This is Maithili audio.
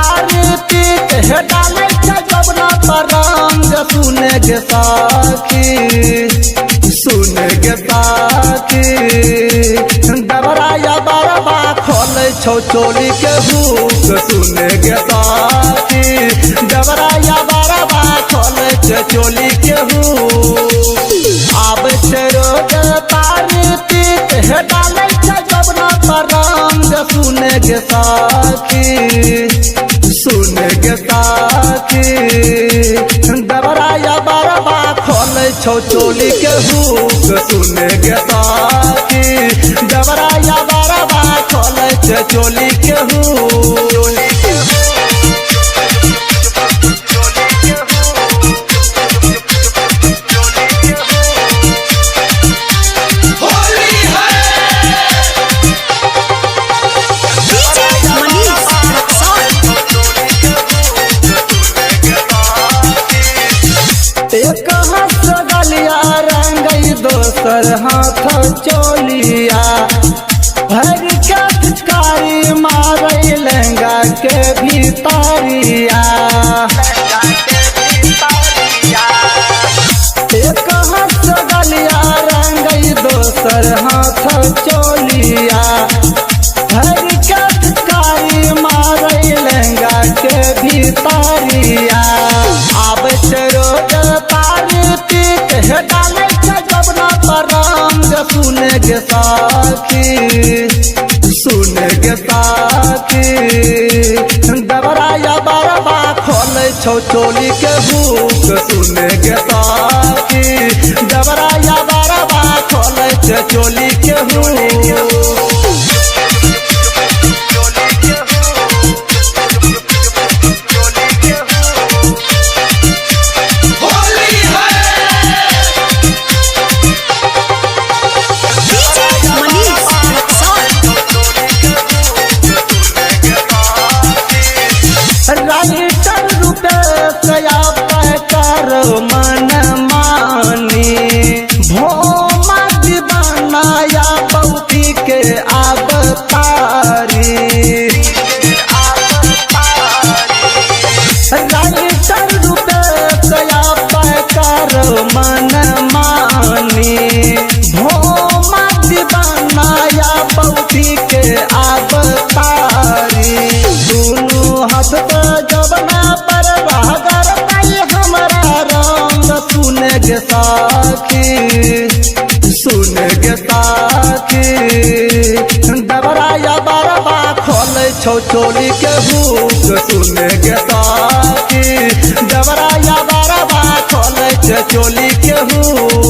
तारी पीक हे डालै छै जबना पर रंग। सुने गे सखी, सुने गे सखी, दबराया बरबा खोलै छौ चोली के हुक। सुने गे सखी, दबराया बरबा खोलै छै चोली के हुक। आबै छै रोज तारी पीक हे डालै छै जबना पर रंग। सुने गे सखी, सुने गे सखी, दबराया बरबा खोलै छौ चोली के हुक। सुने गे सखी, दबराया बरबा खोलै छै चोली के हुक। होली है। DJ Manish Raxaul. एक हाथ गलिया रंगई दोसर हाथ चोलिया, भर के पिचकारी मारे लहंगा के भीतरिया। एक हाथ गलिया रंगई दोसर हाथ चोलिया, भर के पिचकारी मारे लहंगा के भीतरिया। आबै छै रोज तारी पीक हे डालै छै जबना पर रंग। सुने गे सखी, सुने गे सखी, दबराया बरबा खोलै छौ चोली के हुक। सुने गे सखी, दबराया बरबा खोलै छै चोली के हुक। होली है। DJ Manish Raxaul. Writer Rupesh कर मन मानी, भोमा दीवाना बौती के आब तारी। राइटर रूपेश कर मन मानी, भोमा दीवाना बौती के आब तारी। दुनू हाथ जबना पर रगर पाई हमरा रंग। सुने गे सखी, सुने गे सखी, दबराया बरबा खोलै छौ चोली के हुक। सुने गे सखी, दबराया बरबा खोलै छै चोली के हुक।